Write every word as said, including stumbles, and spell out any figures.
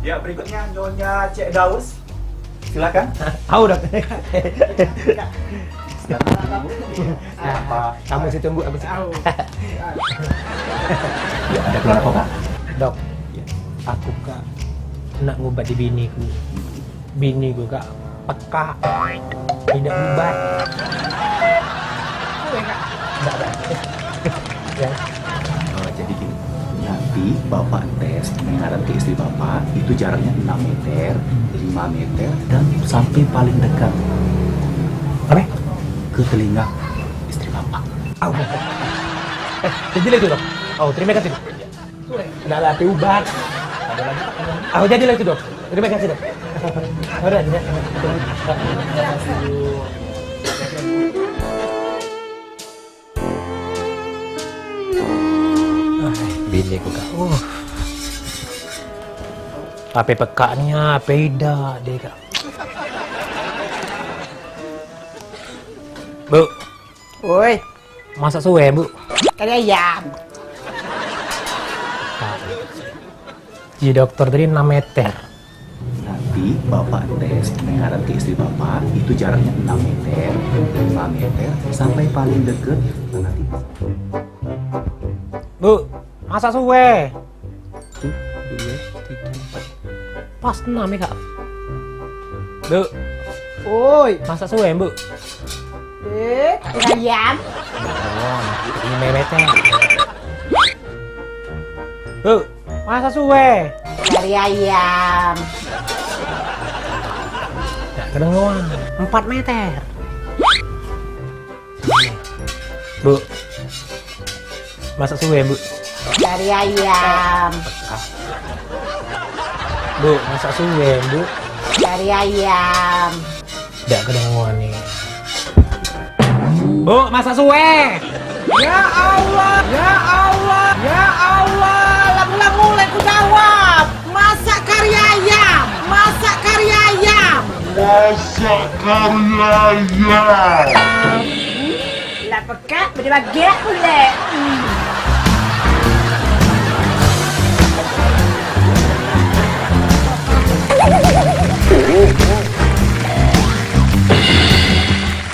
Ya, berikutnya Nyonya Cek Daus. Silakan. Au, Dok. Silakan, Bu. Apa? Kamu situ, Bu, aku situ. Au. Ya, ada keluhan apa, Pak? Dok, aku, Kak, nak ngubati biniku. Biniku, Kak, pekak. Tidak ubat. Ndak, Kak. Ya. Oh, jadi gini, nanti Bapak tes kedengaran ke istri Bapak, itu jaraknya enam meter, lima meter, dan sampai paling dekat. Apa? Ke telinga istri Bapak. Au. Eh, jadi lah itu, Dok. Oh, terima kasih, Dok. Ndak lah, ape ubat. Au, jadi lah itu, Dok. Terima kasih, Dok. Ora, ya. Ah, bini ku, Kak. Uh. Ape pekaknya, ape idak, deh, Kak. Bu. Woi. Masak suwe, Bu? Kari ayam. Ji dokter tadi enam meter. Nanti Bapak tes kedengaran ke istri Bapak, itu jaraknya enam meter, lima meter, sampai paling deket. Nanti Bu, masak suwe. Satu, dua, tiga, empat. Pas enam ya, Kak. Bu. Oi. Masak suwe, Bu. Eh, ayam. Oh, lima meter. Bu, masak suwe. Kari ayam. Ndak kedengeran. Empat meter. Bu. Masak suwe, Bu. Kari ayam. Bu, masak suwe, Bu. Kari ayam. Ndak kedengeran ni. Bu, masak suwe. Ya Allah, ya Allah, ya Allah, lagu-lagu mulai ku jawab. Masak kari ayam, masak kari ayam. Masak kari ayam. Lah pekak beri bagak pule. Hmm.